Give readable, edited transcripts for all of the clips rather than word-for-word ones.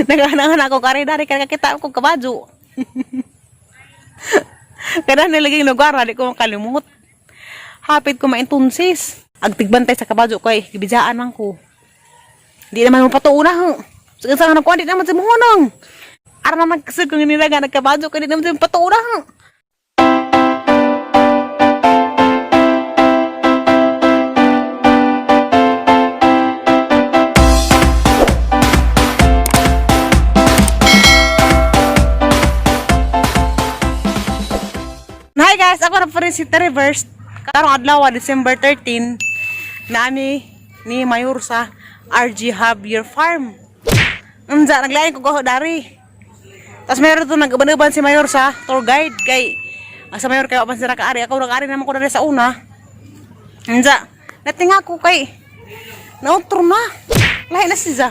Naganahan ako kare dari kay kakita ko kabajo. Kada nilaging lugar, di ko makalimot. Hapit ko maintunsis. Agtigbantay sa kabajo ko ay, gibidjaan man ko. Di naman mo patuuna ho. Sa sa ko, di naman sa muhunong. Ara naman kasi kung nila nga nagkabajo ko, di naman sa patuuna ho. Hi guys, ako na pa rin si Terreverse. Karong adlaw, December 13, nami ni Mayor sa RG Javier Farm. Unsa, naglain ko goho dari. Tapos meron to nag-uban-uban si Mayor sa tour guide kay sa Mayor kay wapan sila kaari. Ako nag-ari naman ko dari sa una. Unsa, natinga ko kay nautro na. Lahi na siya.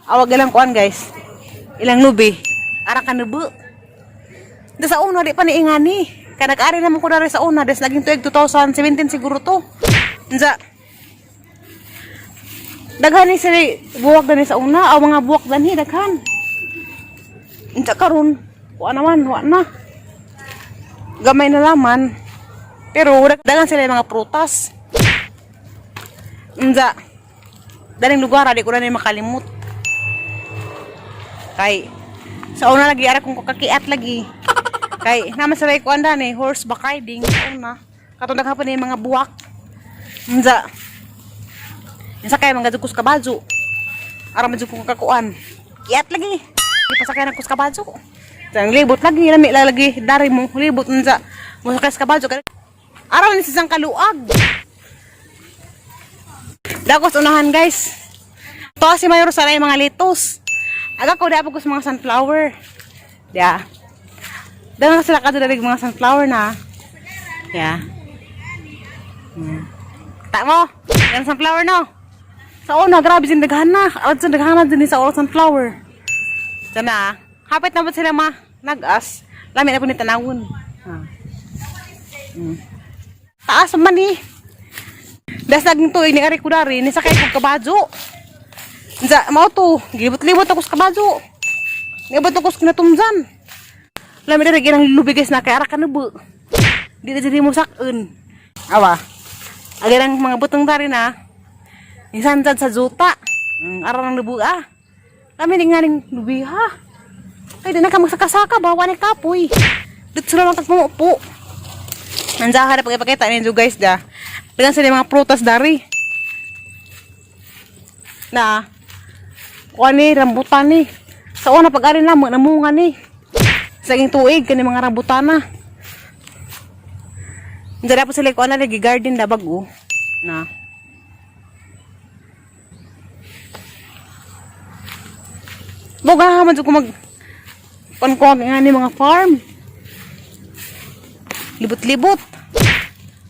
Awag ilang kuan guys. Ilang lubi. Ara ka nubo. Da sa una, di pa niingani. Kaya nag-ari naman ko na rin sa una. Des naging tuig 2017 siguro to. Unsa? Daghan ni sila buwak dani sa una. Aw mga buwak dani, daghan. Unsa karon? Wa naman, wa na. Gamay na laman. Pero daghan sila yung mga prutas. Unsa? Daling lugar, di ko na ni makalimot. Kay sa una lagi ara kung kakiat lagi. Kay naman sa ko anda ni horseback riding sa una. Katong daghan pa ni mga buwak. Unsa? Unsa kay mga jud kabajo. Ara man jud ko kakuan. Kiat lagi. Di pa sakay nagkus kabajo. Sang libot lagi lami lagi dari mo libot unsa mo sakay sa kabajo. Ara man sisang kaluag. Dagos unahan guys. To si Mayor sa mga litos. Aga ko dapat ko sa mga sunflower. Ya. Dahil sila ka dali mga sunflower na. Ya. Ta mo. Yan sunflower no. Sa una grabe din daghan na. Awad sa daghan na din sa all sunflower. Sana. Hapit na ba sila ma nag-as. Lami na po ni tanawon. Ha. Taas man eh. Das naging tuig ni ari ko dari ni sakay kog kabajo. Unsa mao to, gilibot-libot ako sa kabajo. Niabot ako sa kinatumzan. Lami diri ginang lubi guys na kay ara ka nubo. Di na diri mo sakon. Awa. Agay ang mga butong dari na. Isan sa juta. Ara nang lubu ah. Lami ni nga ning lubi ha. Ay di na ka magsakasaka ba wa ni kapoy. Dito sila lang tagpumupo. Nandiyan ka na pagkipakita ninyo guys da. Dagan sila yung mga prutas dari. Na, kuha ni, rambutan ni. Sa una pag-ari na, namunga ni. Sa ging tuig, kani mga rambutan na. Nandiyan na po sila kuha na, lagi garden na bago. Na. Boga man ko mag pankuha nga ni mga farm. Libot-libot.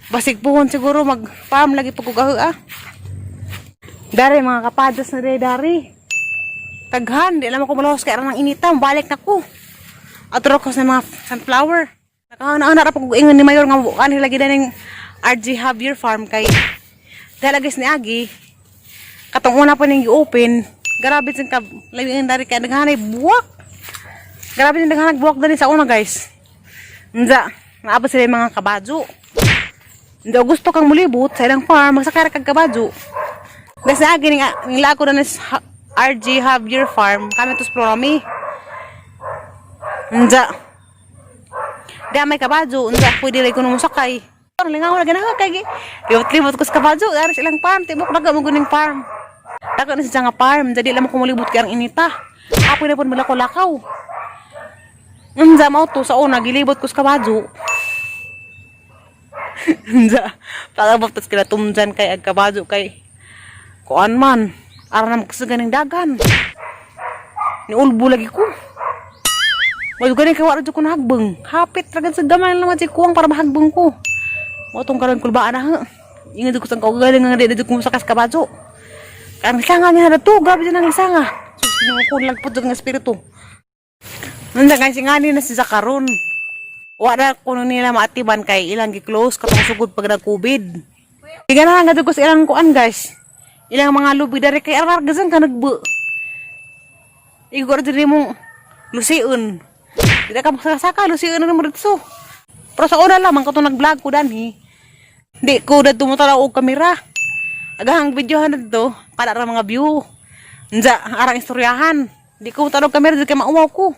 Basig puhon siguro mag farm lagi pag ah. Dari mga kapadas na dari dari. Taghan, di alam ako malahos kay aran ng inita, balik na ko. Atro ko sa mga sunflower. Nakaana ra pag ingon ni Mayor nga bukan lagi daning RG Javier Farm kay dahil ni Agi katong una pa ning gi-open, grabe sin ka labi dari kay daghanay buwak. Grabe sin daghanay buwak dani sa una guys. Unsa, naabot sila yung mga kabajo. Hindi gusto kang mulibot sa ilang farm, magsakay ra kag kabajo. Basta na ning ning lako na sa RG Javier Farm, kami to Promi. Unsa. Di may kabajo, unsa pwede rin kuno mosakay. Ano lingaw lagi na kay libot-libot ko sa kabajo, dari sa ilang farm, tibok naga mo guning farm. Dako na siya nga farm, jadi alam ko mulibot kay ang inita. Apoy na pud malakaw-lakaw. Unsa mao to sa una gilibot ko sa kabajo. Unsa pagabot tas kila tumjan kay ag kabajo kay kuan man. Ara na makasugan ng dagan. Niulbo lagi ko. Wala gani kay wala jud ko nahagbeng. Hapit ra sa gamay lang man si kuwang para mahagbeng ko. Mo tong karon kulbaan na ha. Ingon jud ko sang kaugaling nga di jud ko mosakas kabajo. Kay ang lisanga niya na to, grabe jud ang lisanga. Sus, Ginoo ko lagpot jud ang espiritu. Nanda guys, ngani na si Zakaron. Wala kuno nila maatiban kay ilang gi-close katong sugod pag nag-COVID. Ganahan nga jud ko sa ilang kuan guys. Ilang mga lubi dari kay arar gazan ka nagbu. Igor diri mo lusion. Di na ka magsaka-saka, lusion na mo dito. Pero sa una lamang katong nag-vlog ko danhi. Di ko dadto mo tanaw og kamera. Agahang videohan dito para ra mga view. Unsa arang istoryahan. Di ko tanaw kamera di kay mauwaw ko.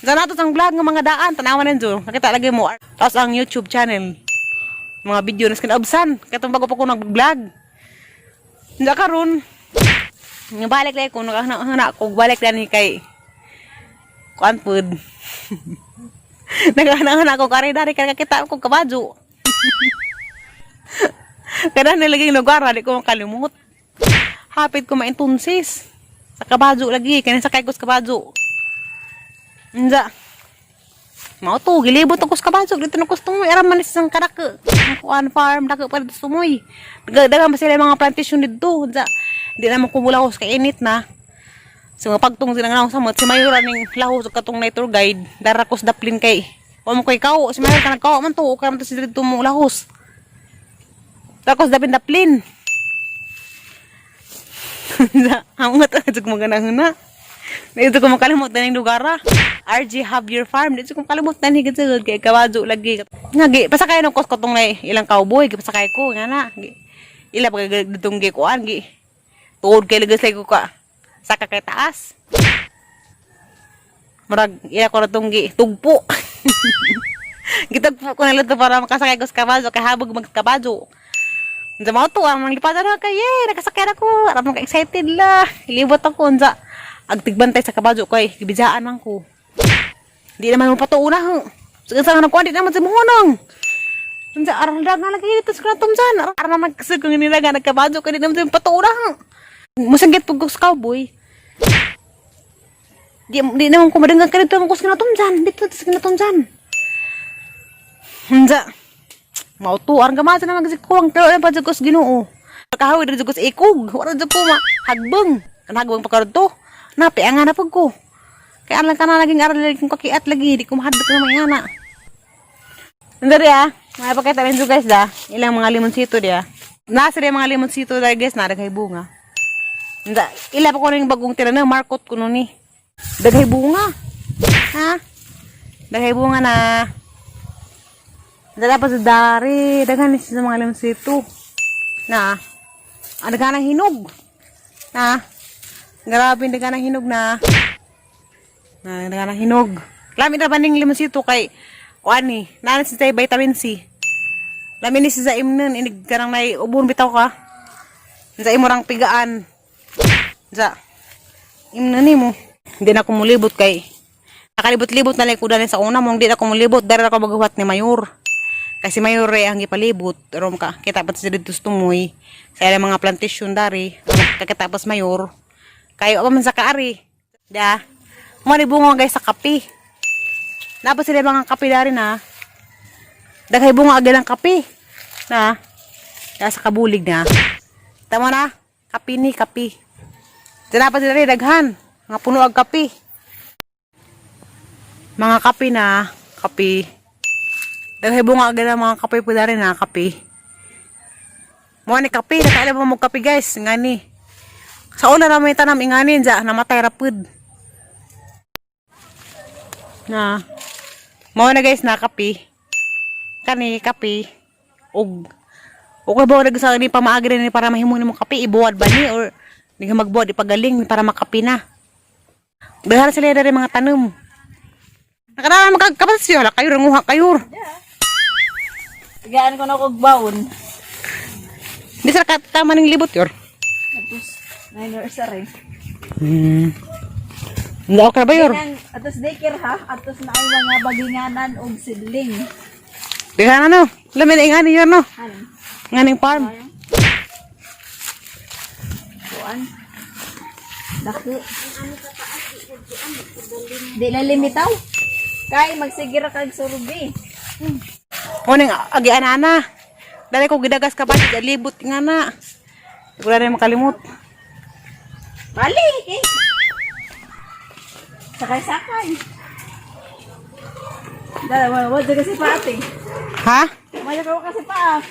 Unsa nato ang vlog nga mga daan tanawan ninyo. Nakita lagi mo. Tapos ang YouTube channel. Mga video na kinaubsan. Katong bago pa ko nag-vlog. Unsa karon? Nga balik lagi ko nakahana ko balik lani kay kuan pud. Nagahana ko kare dari kay kakita ko kabajo. Kada nilaging lugar, di ko makalimot. Hapit ko maintunsis. Sa kabajo lagi, kaya sa kay ko sa kabajo. Unsa? Mao to, gilibot ako sa kabajo. Dito na gusto mo, era man isang karaka. Ang kuan farm, dako pa dito sumoy. Dagan pa sila yung mga plantation dito. Unsa? Di naman kumula ko sa kainit na. So nga pagtong sila nga samot si Mayura ning laho sa katong na tour guide, dara ko sa daplin kay. Wa mo kay kao, si Mayura ka nagkao man to, okay man to si dito mo lahos. Tapos dapin daplin. Ang nga to ko maganahon na. Dito ko makalimot na ning lugar ah. RG Javier Farm. Dito ko makalimot na ni gid kay kabajo lagi. Nga gi pasakay nung kos katong na ilang cowboy gi pasakay ko nga na. Gi, ila pa kay ditong gi kuan gi. Tuod kay lagi ko ka. Saka kay taas. Murag ila ko ra tong gi tugpo. Gitugpo ko nila to para makasakay ko sa kabajo kay habog magkabajo. Unsa mao to ang lipadan na kay yay, nakasakay na ko. Ara mo ka excited la. Libot ako unsa. Ag tigbantay sa kabajo kay gibijaan man ko. Di naman mo patuuna ho. Sa sa nga di naman sa muhonong. Unsa aron dag na lagi dito sa kratom san. Ara naman kasi kung nila nga nagkabajo kay di naman sa patuuna ho. Musanggit pug ko sa cowboy. Di naman ko madanggan ka dito mo ko sa kinatumsan. Dito sa kinatumsan. Unsa. Mao to aron gamasa na magsi kuwang pero pa jud ko sa Ginoo. Kahawi diri jud ko sa ikog. Wala jud ko ma hagbeng. Kan hagbeng pa karon to. Napi ang na pud ko. Kaya lang kana laging aral lagi kong kakiat lagi di ko mahadlok nga mga ana. Ndari ah, mga pakita rin guys da. Ilang mga limonsito dia. Nasa dia mga limonsito da guys na daghay bunga. Nda, ila pa ko ning bagong tira na markot ko ni. Daghay bunga. Ha? Daghay bunga na. Dala pa sa dari, daghan ni sa mga limonsito. Na. Ang daghan ng hinog. Na. Grabe daghan ng hinog na. Na daghan ng hinog. Lami ra ba ning limonsito kay kuan ni, naa si tay vitamin C. Lami ni si sa imnon inig kanang nay ubon bitaw ka. Sa imo rang pigaan. Sa imnon nimo. Hindi na ko mulibot kay nakalibot-libot na lang ko dali sa una mong di na ko mulibot dari ako magahuwat ni Mayor. Kasi Mayor eh, ang gipalibot rom ka kita pa sa dito sa tumoy sa ilang mga plantation dari kakatapos Mayor. Kayo pa man sa kaari. Da. Mo ni bunga guys sa kape. Napa sila mga kape dari na. Daghay bunga agad ang kape. Na. Da sa kabulig na. Tama na. Kape ni kape. Dala pa sila rin, daghan. Mga puno ang kape. Mga kape na. Kape. Daghay bunga agad ang mga kape po dari na. Kape. Mo ni kape. Nakailan mo mo kape guys. Ngani. Sa una na may tanam inganin ja namatay ra pud. Na. Mao na guys na kape. Kani kape ug okay ba nag sa ni pamaagi ni para mahimo nimo kape ibuwad ba ni or di ka magbuwad ipagaling para makape na. Daghan sila dari mga tanom. Nakaraan makakapas siya kayo ranguha kayo. Tigaan ko na kog baon. Di sa katama ning libot yor. Atos na nursery. Hindi okay ba yor? Kanang atos daycare ha, atos na ay mga baginganan og sidling. Daghan ano? Lamin na ingani yor no. Ano? Nganing farm. Kuan. Dako. Di na limitaw. Kay magsigira kag surbi. Uning agi ana. Dali ko gidagas ka pa libot nga na. Wala na makalimot. Balik eh. Sakay-sakay. Dala, wala, wala kasi pa ate. Ha? Wala ka kasi pa.